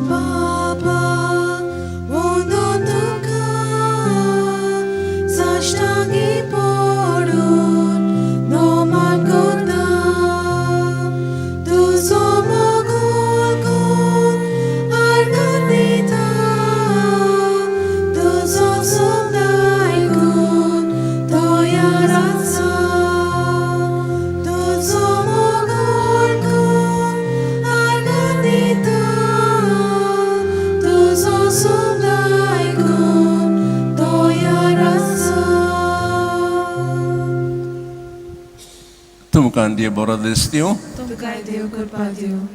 बापा वंदन तुका साश्टांगी पडून नमन करता तुजो मोगोल कोण आर्गां दिता तुजो शब्द आयकून तयार आसा तुजो मोगोल कोण आर्गां दिता तुजो शब्द आयकून तयार आसा. तुमकां देव बरो दीस दिवं. तुकाय देव कृपा दिवं.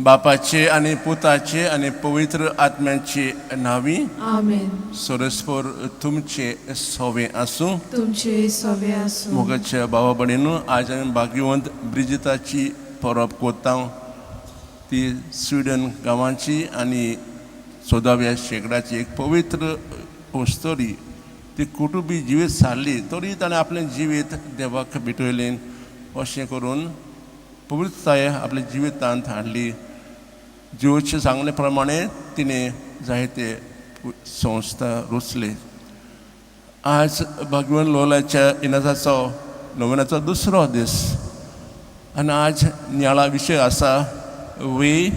बापाचे आनी पुताचे आनी पवित्र आत्म्याचे नांवी. आमेन. सरस्पर तुमचे सोवे आसूं. तुमचे सोबे आसूं. मोगाच्या भावा भयणीनू, आज आमी भाग्यवंत ब्रिजिताची परब कोत्ता. ती स्विडन गांवाची आनी 14व्या शेंकड्याची एक पवित्र अस्तुरी. ती कुटुंबी जिवीत सारली तरी ताणें आपलें जिवीत देवाक भेटयलें. अशें करून पवित्रताय आपल्या जिवितांत हाडली. जिवचे सांगले प्रमाणे तिणें जायते संस्था रचले. आज भगवान लोलाच्या इनासाचो नोवेनाचो दुसरो दीस आनी आज नियाळा विशय आसा way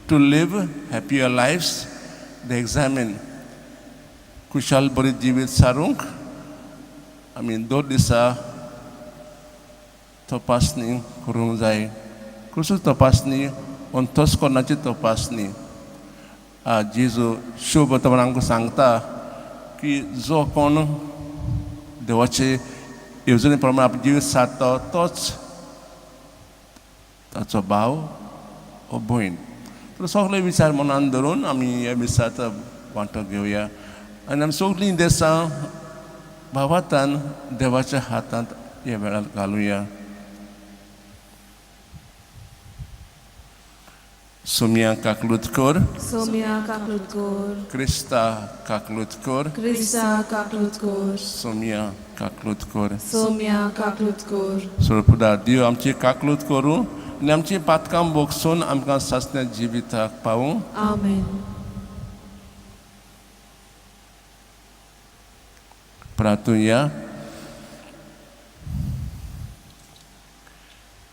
to live happier lives the examen. खुशाल बरी जिवीत सारूंक आमी 2 दिसा तपासणी करूंक जाय. कसली तपासणी? अंतस्करणाची तपासणी. आज जेजू शुभ वर्तमान आमकां सांगता की जो कोण देवाचे येवजणे प्रमाणे आपलें जिवीत सारता तोच ताचो भाव ओ भयण. तर सगळे विचार मनान धरून आमी ह्या मिसांत वांटो घेवया आनी आमी सगळीं देसां भावातान देवाच्या हातांत ह्या वेळार घालुया. सोम्या काकलूतकर, सोम्या काकलूतकर, क्रिस्ता काकलूतकर, क्रिस्ता काकलूतकर, सोम्या काकलूतकर, सोम्या काकलूतकर. सोरपुदा देव आमची काकलूत करूं आनी आमची पातकां बोगसून आमकां सासण्या जिविताक पावूं. आमेन. प्रार्थुया.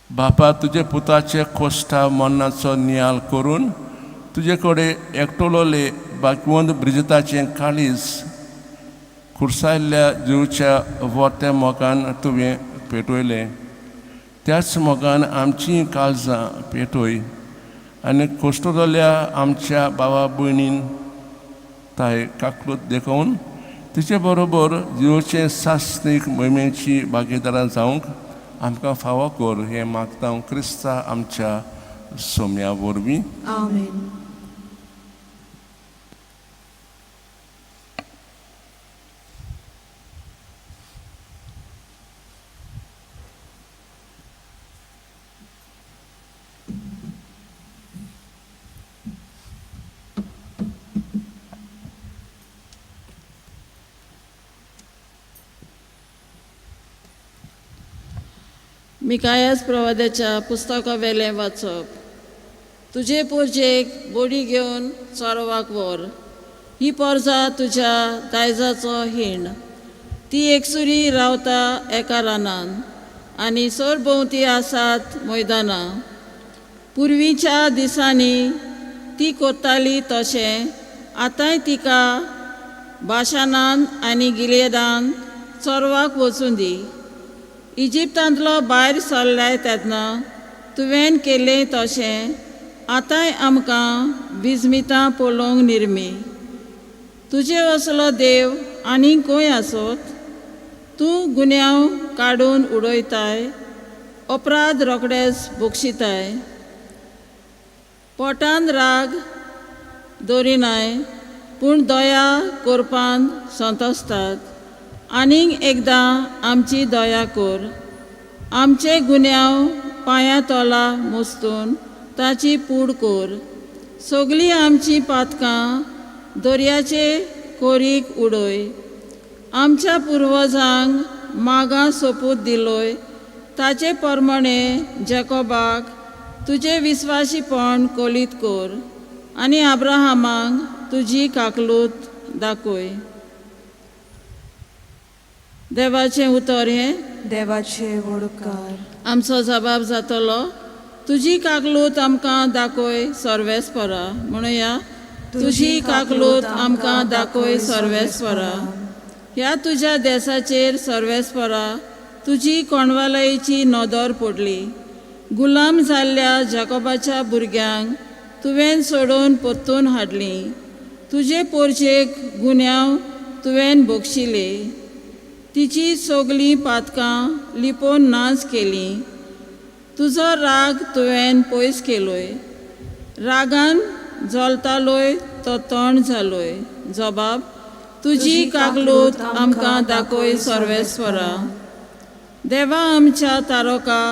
बापा, तुजे पुताचे कोश्टा मरणाचो नियाल करून तुजे कडेन एकटोलोले भाग्यवंत ब्रिजिताचें काळीज खुर्सायल्ल्या जिवच्या वोरत्या मोगान तुवें पेटयलें. त्याच मोगान आमचीं काळजां पेटय आनी कोश्टोलोल्या आमच्या बाबा भयणीन ताय काकलूत देखोवन तिचे बरोबर जिवचे सासणीक मोहिमेची भागीदारां जावंक आमकां फावो कर. हें मागता क्रिस्ता आमच्या सोम्या वरवीं. आमेन. मिकायास प्रवाद्याच्या पुस्तकावेलें वाचप. तुजे पोरजेक बोडी घेवन चोरवाक व्हर. ही पोरजा तुज्या दायजाचो हीण. ती एकसुरी रावता एका रानान आनी सरभोंवती आसात मैदानां. पुर्वीच्या दिसांनी ती कोत्ताली तशें आतांय तिका बाशानान आनी गिलेदान चोरवाक वचूं दी. इजिप्तांतलो भायर सरलाय तेन्ना तुवें केलें तशें आतांय आमकां विजमितां पळोवंक निर्मी. तुजे असलो देव आनीक खंय आसत? तूं गुन्यांव काडून उडयताय, अपराध रोखडेच बक्षिताय. पोटान राग दवरिनाय पूण दया करपान संतोसतात. आनीक एकदां आमची दया कर. आमचे गुन्यांव पांया तोला मोस्तून ताची पूड कर. सगळीं आमचीं पातकां दर्याचे कोरीक उडय. आमच्या पुर्वजांक मागां सोपूत दिलोय ताचे प्रमाणे जेकोबाक तुजें विस्वाशीपण कोलीत कर. आनी अब्राहमाक तुजी काकलूत दाखय. देवाचें उतर हें. देवाचे वडकार. आमचो जबाब जातलो, तुजी काकलूत आमकां दाखय सर्वेस्परा. म्हणुया, तुजी काकलूत आमकां दाखय सर्वेस्परा. ह्या तुज्या देसाचेर सर्वेस्परा तुजी कोणवालयेची नदर पडली. गुलाम जाल्ल्या जाकोबाच्या भुरग्यांक तुवें सोडून परतून हाडली. तुजे पोरजेक गुन्यांव तुवें बक्षिले, तिची सगलीं पातकां लिपोवन नाच केलीं. तुजो राग तुवें पयस केलोय, रागान जलतालोय तो तण जालोय. जबाब, तुजी काकलूत आमकां दाखय सर्वेस्परा. देवा आमच्या तारोका,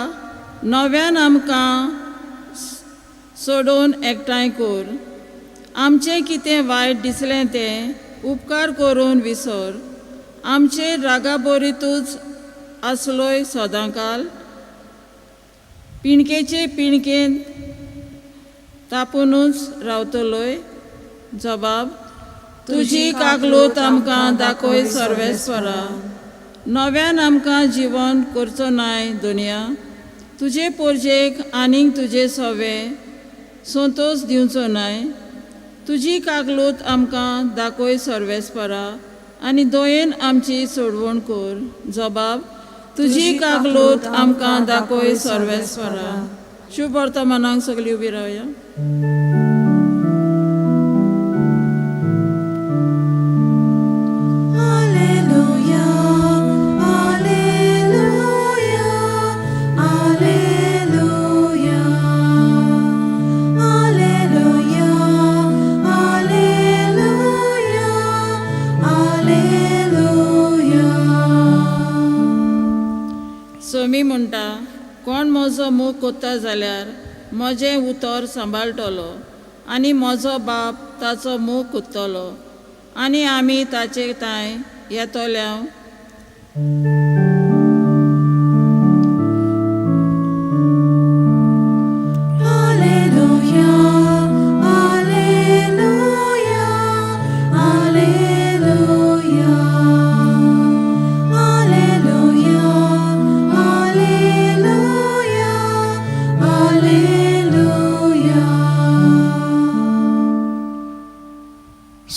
नव्यान आमकां सोडून एकठांय कर. आमचें कितें वायट दिसलें तें उपकार करून विसर. आमचेर रागाबरीतूच आसलोय सदांकाल, पिणकेचे पिणकेंत तापुनूच रावतलोय. जबाब, तुजी काकलूत आमकां दाखय सर्वेस्परा. नव्यान आमकां जिवन करचो नाय दुनिया, तुजे पोरजेक आनीक तुजे सवे संतोश दिवचो नाय. तुजी काकलूत आमकां दाखय सर्वेस्परा आनी दयेन आमची सोडवण कर. जबाब, तुजी काकलूत आमकां दाखय सर्वेस्परा. शुभ वर्तमानाक सगळीं उबी रावया. Alleluia, Alleluia, Alleluia, Alleluia, Alleluia, Alleluia. Swami म्हणटा, कोण म्हजो मोग कोत्ता जाल्यार म्हजें उतर सांबाळटलो आनी म्हजो बाप ताचो मोग कोत्तलो आनी आमी ताचे तांय येतल्या. Alleluia, Alleluia, Alleluia, Alleluia, Alleluia, Alleluia.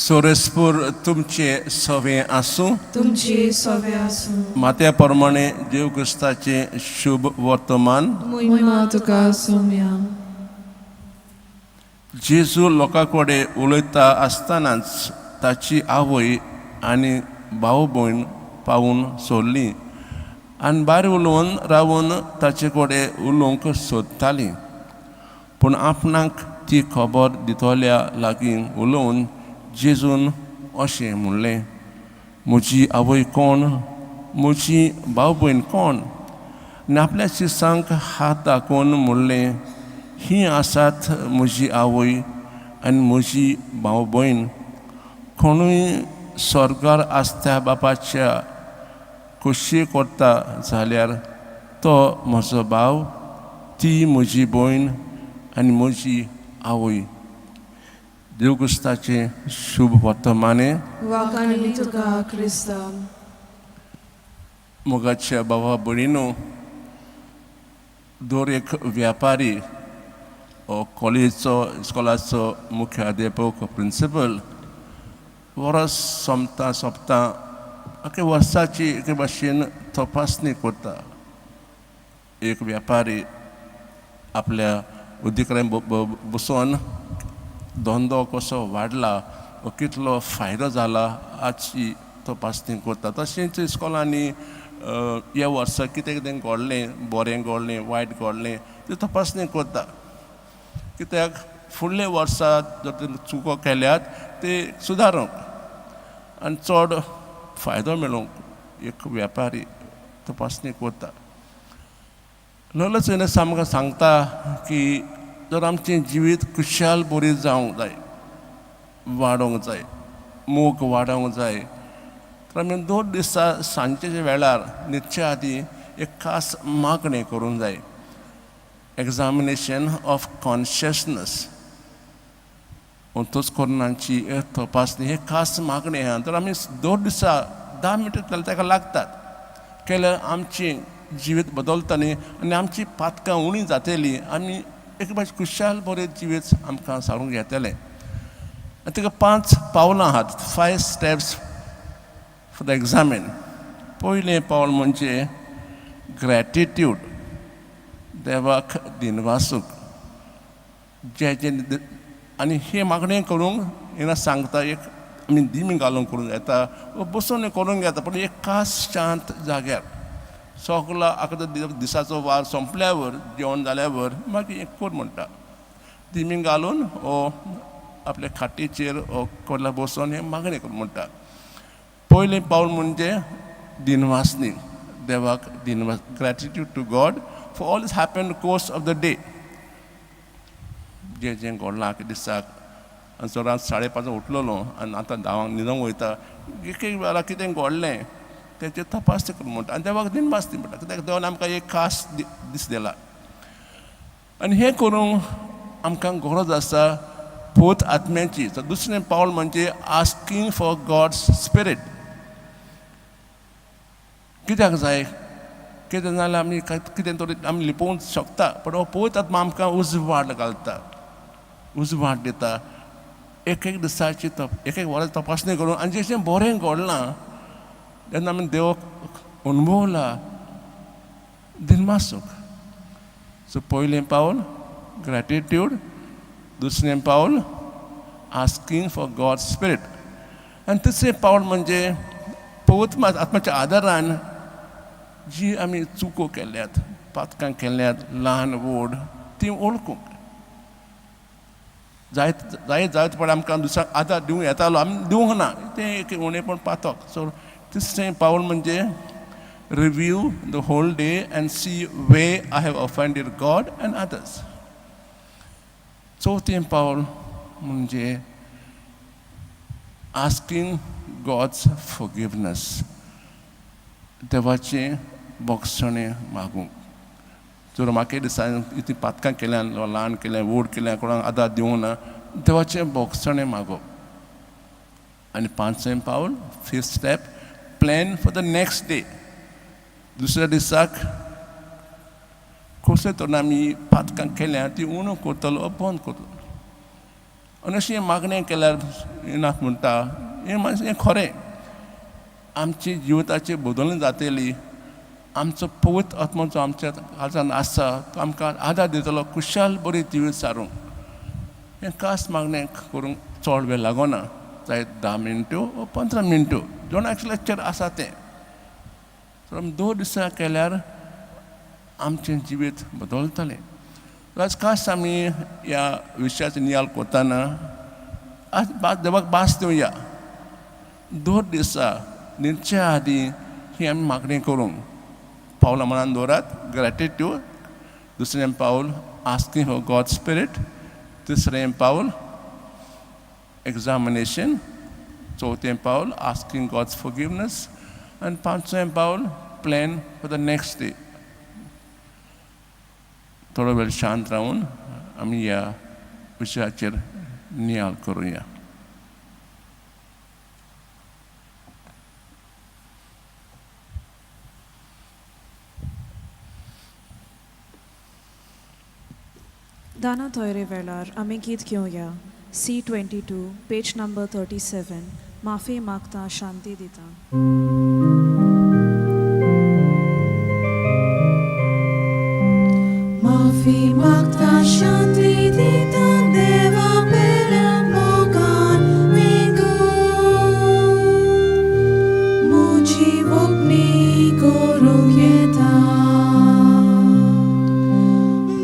सोरेसपूर तुमचें सवें आसूं. तुमची सवे आसूं. मात्या प्रमाणे देव क्रिस्ताचें शुभ वर्तमान. महिमा तुका सोम्या. जेजू लोकां कडेन उलयता आसतनाच ताची आवय आनी भाव भयण पावून सोडली आनी भायर उलोवन रावन ताचे कडेन उलोवंक सोदताली. पूण आपणाक ती खबर दितल्या लागीं उलोवन जेजून अशें म्हणलें, म्हजी आवय कोण, म्हजी भाव भयण कोण? आनी आपल्या शिसांक हात दाखोवन म्हणलें, ही आसात म्हजी आवय आनी म्हजी भाव भयण. कोणूय स्वर्गार आसता बापाच्या खोशी करता जाल्यार तो म्हजो भाव, ती म्हजी भयण आनी म्हजी आवय. देव क्रिस्ताचें शुभ वर्तमाने. वाखाणी तुका क्रिस्ता. मोगाच्या भावा भयणीनो, दर एक व्यापारी ओ कॉलेजीचो इस्कॉलाचो मुख्य अध्यापक प्रिंसिपल वर्स सोंपता सोंपता एके वर्साची एके भाशेन तपासणी करता. एक व्यापारी आपल्या उद्देगान बसोन धंदो कसो वाडला व कितलो फायदो जाला हाची तपासणी करता. तशेंच इस्कॉलांनी ह्या वर्सा कितें कितें घडलें, बरें घडलें, वायट घडलें, ती तपासणी करता. कित्याक फुडल्या वर्सा जर ते चुको केल्यात ते सुदारूंक आनी चड फायदो मेळूंक एक व्यापारी तपासणी करता. ललच आमकां सांगता की जर आमचें जिवीत खुशाल बरी जावंक जाय, वाडोवंक जाय, मोग वाडोवंक जाय, तर आमी दर दिसा सांजच्या वेळार न्हिदच्या आदीं एक खास मागणें करूंक जाय. Examination of consciousness. अंतस्करणांची तपासणी हे खास मागणें आहा. तर आमी दर दिसा 10 मिनटां ताका लागतात केल्यार आमचें जिवीत बदलतलें आनी आमची पातकां उणी जातली, आमी एक भाशेन खुशाल बरें जिवीत आमकां सारूंक येतलें. आनी ताका 5 पावलां आहात, 5 स्टेप्स फॉर the examine. पयलें पावल म्हणजे ग्रॅटिट्यूड, देवाक दिनवासूक जे जे. आनी हें मागणें करूंक येना सांगता, एक आमी दिमी घालून करूंक येता, बसून करूंक येता, पूण एक खास शांत जाग्यार सगलो आतां दिसाचो वार सोंपल्यावर जेवण जाल्यावर मागीर एक कोर म्हणटा, दिमी घालून ओ आपल्या खाटीचेर ओ कोडला बसून हें मागणें करूं म्हणटा. पयलें पावल म्हणजे दिनवासनी, देवाक दिनवास, gratitude to God for all is happen course of the day. जें जें घडलां दिसाक, आनी चडांत 5:30 उठलेलो आनी आतां 10 न्हिदोंक वयता, एक एक वेळार कितें घडलें तेचेर तपासणी करूं म्हणटा आनी देवाक दिनवासनी म्हणटा, कित्याक देवान आमकां एक खास दीस दिला. आनी हें करूंक आमकां गरज आसा पवित्र आत्म्याची. तर दुसरें पावल म्हणजे आस्कींग फॉर गॉड्स स्पिरीट. कित्याक जाय? कितें जाल्यार आमी कितें तरी आमी लिपोवंक शकता, पूण हो पवित्र आत्मा आमकां उजवाड घालता, उजवाड दिता. एक एक दिसाची एक एक वराची तपासणी करून आनी जें बरें घडलां तेन्ना आमी देवाक अणभवला दिनवासूंक. सो पयलें पावल ग्रॅटिट्यूड, दुसरें पावल आस्कींग फॉर गॉड स्पिरीट, आनी तिसरें पावल म्हणजे पवित्र आत्माच्या आदारान जी आमी चुको केल्यात, पातकां केल्यात, ल्हान व्हड, ती वळखूंक जायत जायत जायत पण आमकां दुसऱ्याक आदार दिवंक येतालो, आमी दिवंक ना, तें एक उणेपण पातक. सो तिसरें पावल म्हणजे review the whole day and see where I have offended God and others. चवथें पावल म्हणजे आस्कींग गॉड्स फॉरगिवनस, देवाचें बोगसणें मागूंक. जर म्हाका दिसांनी इतलीं पातकां केल्यान, ल्हान केल्यान, व्हड केल्यान, कोणाक आदार दिवंक ना, देवाचें बोगसणें मागप. आनी पांचवें पावल, fifth step, plan for the next day. दुसऱ्या दिसाक कसले तरेन आमी पातकां केल्या ती उणो करतलो, बंद करतलो. आनी अशें मागणें केल्यार नाक म्हणटा हें मातशें हें खरें, आमची जिविताची बदलणी जातली, आमचो पवित्र आत्मो जो आमच्या काळजान आसा तो आमकां आदार दितलो खुशाल बरी जिवीत सारूंक. हें खास मागणें करूंक चड वेळ लागना, जाय 10 मिनट्यो वा 15 मिनट्यो, जण एकल्याचेर आसा तें. तर आमी 2 दिसां केल्यार आमचें जिवीत बदलतलें. आज खास आमी ह्या विशयाचो नियाळ करतना आज देवाक भास दिवया, 2 दिसा न्हिदच्या आदीं ही आमी मागणी करूंक पावलां मनान दवरात, ग्रॅटिट्यूड, दुसरें पावल आस्किंग फॉर गॉड स्पिरीट, तिसरें पावल एग्जामिनेशन, चवथें पावल आस्किंग गॉड्स फॉरगिवनस, आनी पांचवें पावल plan for the next day. थोडो वेळ शांत रावन आमी ह्या विशयाचेर नियाळ करुया. दाना तोयरे वेळार आमी गीत घेवया C22 page number 37, माफी मागता शांती दिता. माफी मागता शांती दिता देवा मेऱ्या मोगान वेगून म्हजी वोगणी करूंक येता,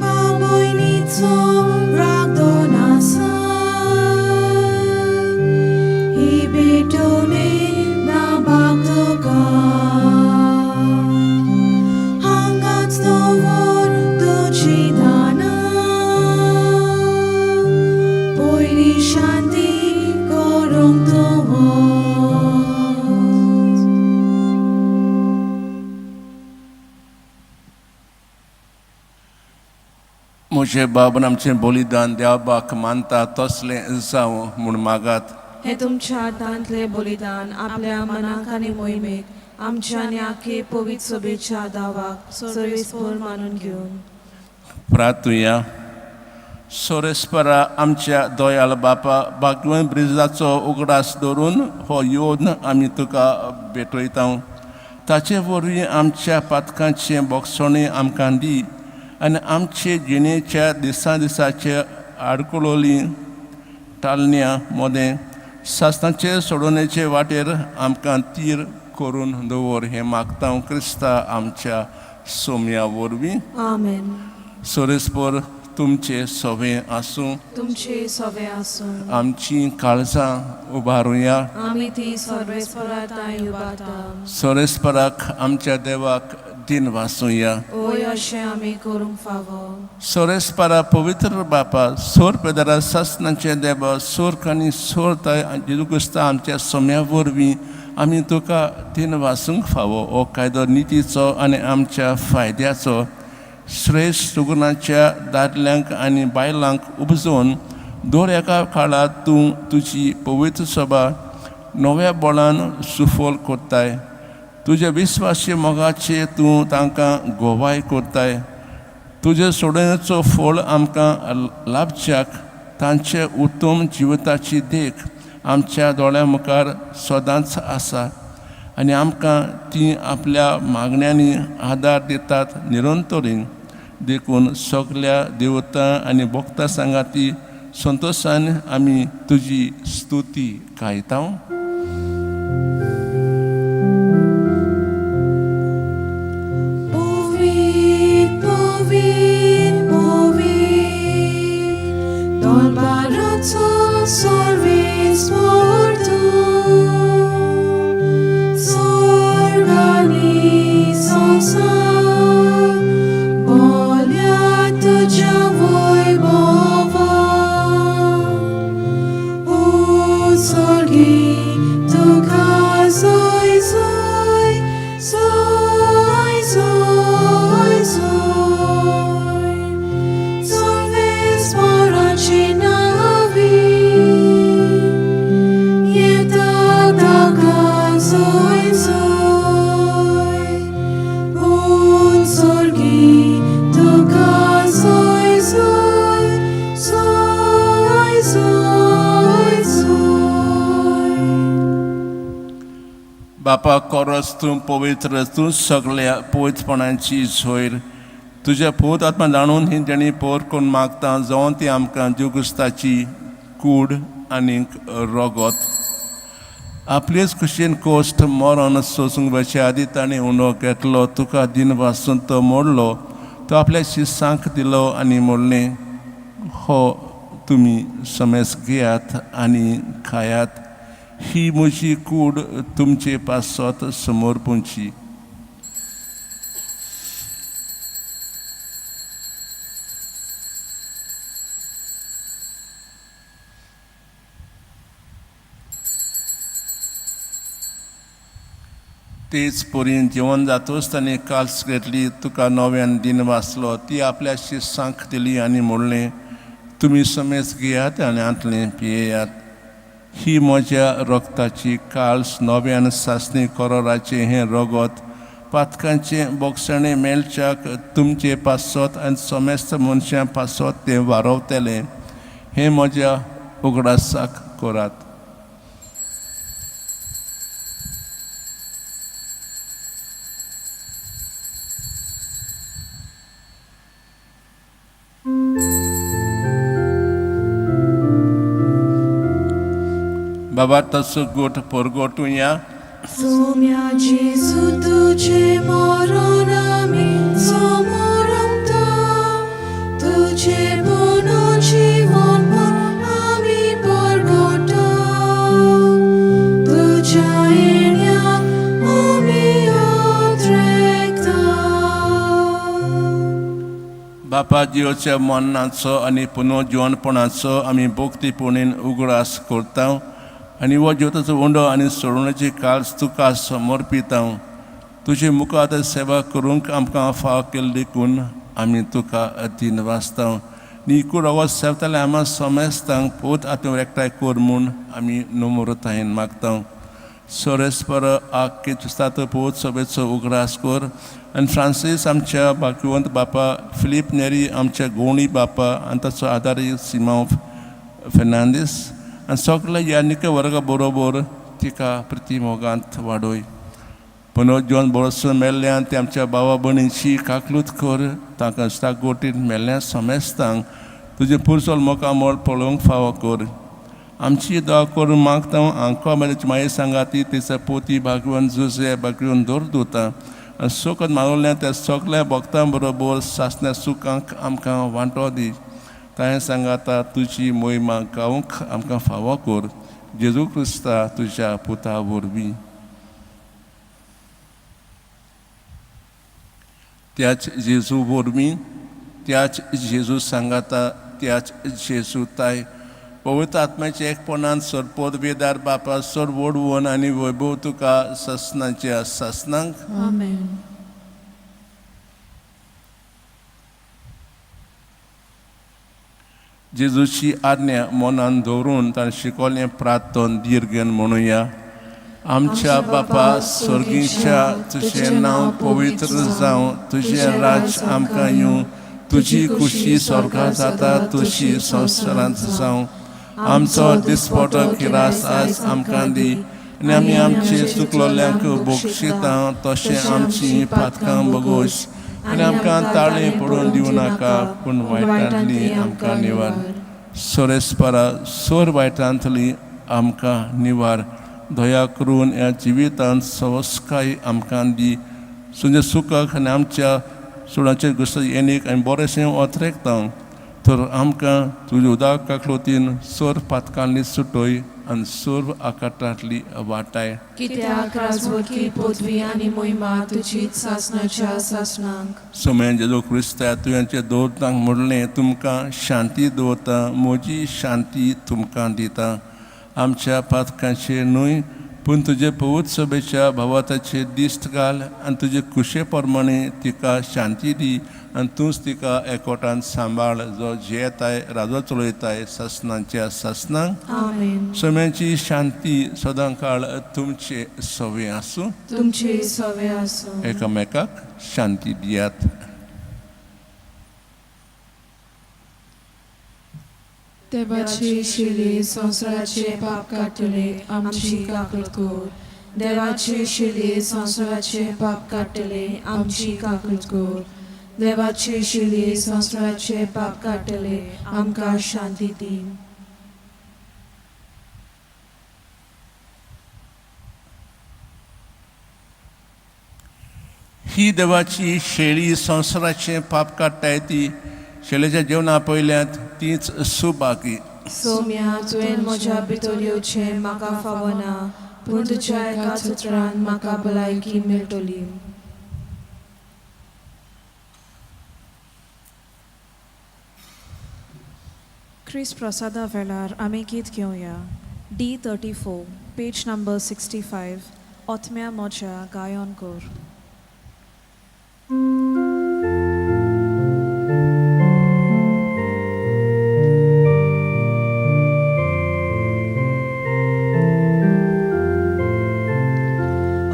बाबोयनीचो राग दोनासा ही भेटवणे ना बागतो म्हजे बाबन आमचें बलिदान देवबाक मानता तसलें जावं म्हूण मागात. हे तुमच्या हातांतलें बलिदान आपल्या मनाक आनी मोहिमेक आमच्या आनी आखे पवित्र सभेच्या दावाक सर्वेस्पर मानून घेवन. प्रार्थुया. सोरेस्परा आमच्या दयाळ बापा, भागवंत ब्रिजाचो उगडास दवरून हो योद्न आमी तुका भेटयता. ताचे वरवीं आमच्या पातकांचें बोगसणें आमकां दी आनी आमचे जिणेच्या दिसा दिसाचे आडकुळोली टालण्या मोदें सासणाचे सोडोवणेचे वाटेर आमकां तीर करून दवर. हें मागता क्रिस्ता आमच्या सोम्या वरवीं. आमेन. सोरेस्पर तुमचे सवे आसूं. तुमचे सवे आसूं. आमची काळजां उबारुया. आमी ती सर्वेस्परा तांय उबारता. सोरेस्पराक आमच्या देवाक दिन वासुया. ओय, अशें आमी करूंक फावो. सोरेस्परा पवित्र बापा, सोर पेदरा सासनाचे देवा, सोर आनी सोर ताय जेजू क्रिस्ता आमच्या सोम्या वरवीं आमी तुका दिन वासूंक फावो. हो कायदो नितीचो आनी आमच्या फायद्याचो. श्रेश्ठ सुगुणाच्या दादल्यांक आनी बायलांक उपजोवन दर एका काळार तूं तुजी पवित्र सभा नव्या बळान सुफल करताय. तुज्या विस्वासी मोगाचे तूं तांकां गोवाय करताय. तुजे सोडण्याचो फळ आमकां लाभच्याक तांचे उत्तम जिविताची देख आमच्या दोळ्यां मुखार सदांच आसा आनी आमकां ती आपल्या मागण्यांनी आदार दितात निरंतरीन. देखून सगल्या देवता आनी भक्ता सांगाती संतोशान आमी तुजी स्तुती गायता. पवित्र, पवित्र, पवित्र, दरबाराचो सर्वेस्पर तूं. स्वर्ग आनी संवसार बोल्या तुज्या वैभवान. उत्सर्गी तुका जय जय जय जय जय, सर्वेस्पराचे नांवी येता ताका जय जय. उत्सर्गी तुका जय जय जय जय जय. बापा, कोरस तूं पवित्र, तूं सगल्या पवित्रपणाची सोयर. तुज्या पूत आत्मा जाणून ही तेणी पोर करून मागता जावन ती आमकां जेजू कूड आनीक रगत. आपलेच खुशयेन कोश्ट मरण सोसूंक वचचे आदी ताणें उंडो घेतलो, तुका दिन वासून तो मोडलो, तो आपल्या शिसांक दिलो आनी म्हणलें, हो तुमी समेस घेयात आनी खायात. ही म्हजी कूड तुमचे पासत समर्पूंची. तेच परीन जेवण जातूच ताणें काल्स घेतली, तुका नव्यान दिन वाचलो, ती आपल्या शिसांक दिली आनी म्हणलें, तुमी समेज घेयात आनी हांतलें पियेयात. ही म्हज्या रक्ताची काल्स, नव्यान सासणी करोराचें हें रगत पातकांचें बोगसणें मेळच्याक तुमचे पासत आनी समेस्त मनशां पासत तें वारवतलें. हें म्हज्या उगडासाक करात. बाबा तसो गोठ परगोटुया. सोम्या जेजू, तुझे मरण आमी समरंता, तुझे पुनर्जीवन म्हूण आमी परगटा. तुज्या येण्याक आमी अत्रेकता. बापा, जिवच्या मरणाचो आनी पुनर्जिवनपणाचो आमी भक्तीपुणेन उगडास करता आनी हो जिवताचो उंडो आनी सोडवण्याची काल्स तुका समर्पिता. तुजे मुखार सेवा करूंक आमकां फाव केल्ली देखून आमी तुका दिन वाचता. निकूड रगत सेवताले आमा समेस्तांक पोत आत्म्याक एकठांय कर म्हूण आमी नम्रतायेन मागता. सोरेस्पर आख्खे जुस्ताचो पोत सभेचो उगडास कर आनी फ्रांसीस आमच्या भाग्यवंत बापा, फिलीप नेरी आमच्या गोवणी बापा आनी ताचो आदारी सिमांव फेर्नांदीस आनी सगल्या यानिक वर्गा बरोबर तिका प्रिती मोगांत वाडय. पुनोद जॉन बरोसो मेल्ल्यान ते आमच्या भावा भयणींची काकलूत कर. तांकां गोटीन मेल्ल्या समेस्तांक तुजें पुरसोल मोकामोळ पळोवंक फावो कर. आमची दया करून मागता आंको मागीर मागीर सांगाती तिचा पोती भागवंत जुजे भागवंत दवर दुता आनी सुखद मागवल्या त्या सगल्या भक्तां बरोबर सासण्या सुखांक आमकां वांटो दी. ताणें सांगाता तुजी मोहिमा गावंक आमकां फावो कर, जेजू क्रिस्ता तुज्या पुता वरवीं. त्याच जेजू वरवीं, त्याच जेजू सांगाता, त्याच जेजू ताय पवित्र आत्म्याच्या एकपणान सरपोत वेदार बापा सर वडवण आनी वैभव तुका सासनाच्या सासनांक. आमेन. जेजूची आज्ञा मनान दवरून ताणें शिकवलें प्रार्थन दीर्घन म्हणुया. आमच्या बापा स्वर्गीच्या, तुजें नांव पवित्र जावं, तुजें राज्य आमकां येवं, तुजी खुशी स्वर्गात जाता तशी संवसारांत जावं. आमचो दिसपटो किरास आज आमकां दी आनी आमी आमचे चुकलोल्यांक बक्षिता तशें आमची पातकां बगोश आनी आमकां ताळें पडून दिवं नाका, पूण वायटांतली आमकां निवार. सोरेस्परा सोर वायटांतली आमकां निवार. दया करून ह्या जिवितांत सवस्काय आमकां दी. तुजें सुखाक आनी आमच्या सुडाचेर गुस्त येणीक आनी बरेंशें ओतरेकता तर आमकां तुज्या उदक काकलोतीन सोर पातकांनी सुटय आनी सोर आकाटांतली वाटाय. कित्याक राजवटकी, पदवी आनी मोहिमा तुजीच सासणाच्या सासणाक. सोम्यान जेजू क्रिस्ता, तुवें दवरतांक म्हणलें, तुमकां शांती दवरता, म्हजी शांती तुमकां दिता. आमच्या पातकांचेर न्हय पूण तुजे पवित्र सभेच्या भावाताचेर दिश्ट घाल आनी तुजे खुशे प्रमाणे तिका शांती दी आनी तूंच तिका एकवटान सांबाळ, जो जियेताय, राजो चलयताय सासनाच्या सासनाक. आमेन. सोम्याची शांती सदां काळ तुमचे सवे आसूं. तुमचे सवे आसूं. एकामेकाक शांती दियात. देवाची शिली संवसाराचे पाप काडटले, आमची काकूळट कर. देवाची शिली संवसाराचे पाप काडटले, आमची काकूळट कर. देवाची शिली संवसाराचे पाप काडटले, आमकां शांती दी. ही देवाची शेळी, संवसाराचें पाप काडटाय ती शेळेच्या जेवणा पयल्यात तीच सुबागी. सोम्या, तुवें म्हज्या भितर येवचें म्हाका फावना, पूण तुज्या एकाच उतरान म्हाका भलायकी मेळटली. क्रिस्त प्रसादा वेळार आमी गीत घेवया D 34, page number 65, ओतम्या म्हज्या गायन कर.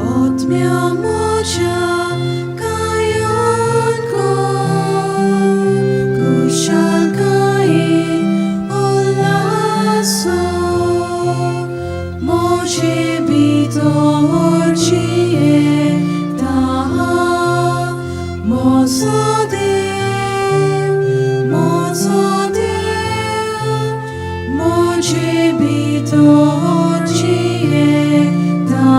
आत्म्या म्हज्या गायन कर, खुशालकायेन उल्हासो, म्हजे भितर जियेता म्हजो देव, म्हजो देव, म्हजे भितर जियेता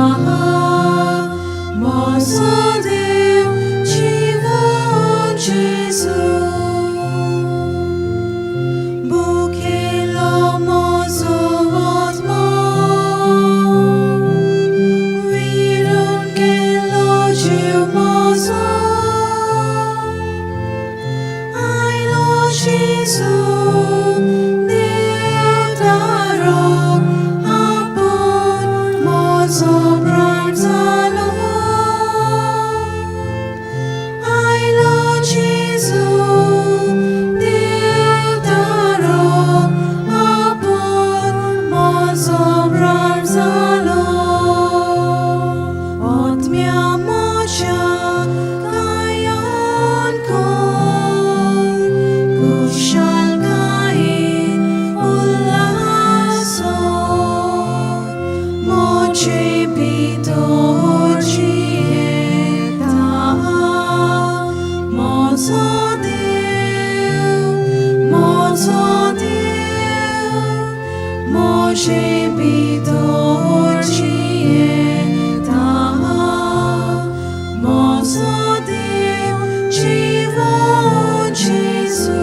म्हजो देव, जिवन जेजू. भुकेलो म्हजो आत्मो, विरून गेलो जीव म्हजो, आयलो जेजू, देवदारो. तुजे भितर जियेता, म्हजो देव जिवो जेजू.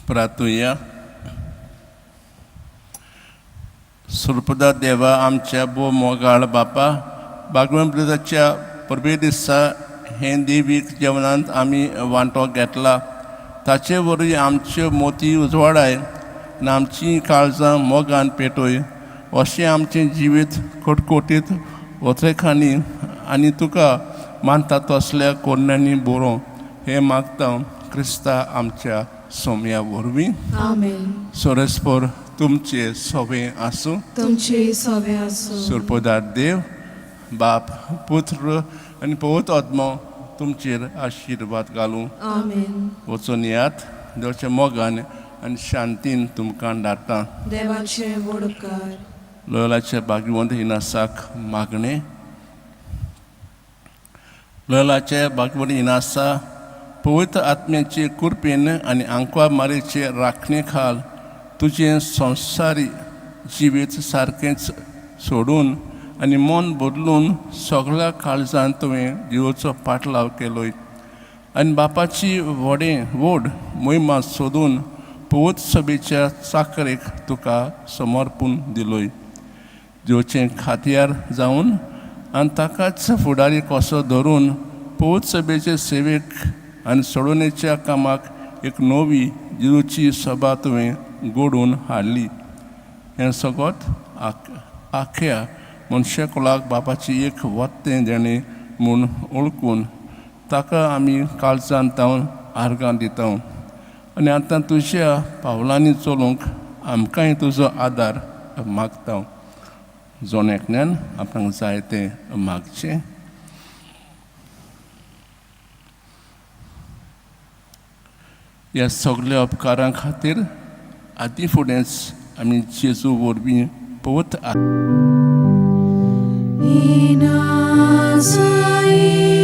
प्रार्थुया. सुरपदा देवा, आमच्या भोव मोगाळ बापा, बागवण ब्रदाच्या परबे दिसा हें देवीक जेवणांत आमी वांटो घेतला, ताचे वरवीं आमच्यो मोती उजवाडाय आनी आमचीं काळजां मोगान पेटय, अशें आमचें जिवीत कोटकोटीत वत्रेखांनी आनी तुका मानता तसल्या कोरण्यांनी बरोवं, हें मागता क्रिस्ता आमच्या सोम्या वरवीं. आमेन. सोरेस्पोर तुमचे सोबें आसूं. तुमचे सोबे आसूं. सुरपोदार देव बाप, पुत्र आनी पवित्र आत्मो तुमचेर आशिर्वाद घालूं. आमेन. वचून यात, देवाच्या मोगान आनी शांतीन तुमकां धाडटा. देवाचे व्हड उपकार. लोयलाच्या भाग्यवंत इनासाक मागणें. लोयलाचे भाग्यवंत इनासा, पवित्र आत्म्याचे कृपेन आनी आंकवा मारीचे राखणे खाल तुजें संवसारी जिवीत सारकेंच सोडून आनी मन बदलून सगळ्या काळजान तुवें देवाचो पाटलाव केलोय आनी बापाची व्हडें व्हड मोहिमा सोदून पवित्र सभेच्या चाकरेक तुका समर्पून दिलोय. देवचें खात्यार जावन आनी ताकाच फुडारी कसो धरून पवित्र सभेचे सेवेक आनी सोडोवणेच्या कामाक एक नवी जेजूची सभा तुवें घडोवन हाडली. हें सगळत आख्या मनशाकुळाक बापाची एक वत्तें देणें म्हूण वळखून ताका आमी काळजान तावन आर्गां दिता आनी आतां तुज्या पावलांनी चलूंक आमकांय तुजो आदार मागता. जण एकल्यान आपणाक जाय तें मागचें. ह्या सगल्या उपकारां खातीर आदी फुडेंच आमी जेजू वरवीं पवित्र Inasain.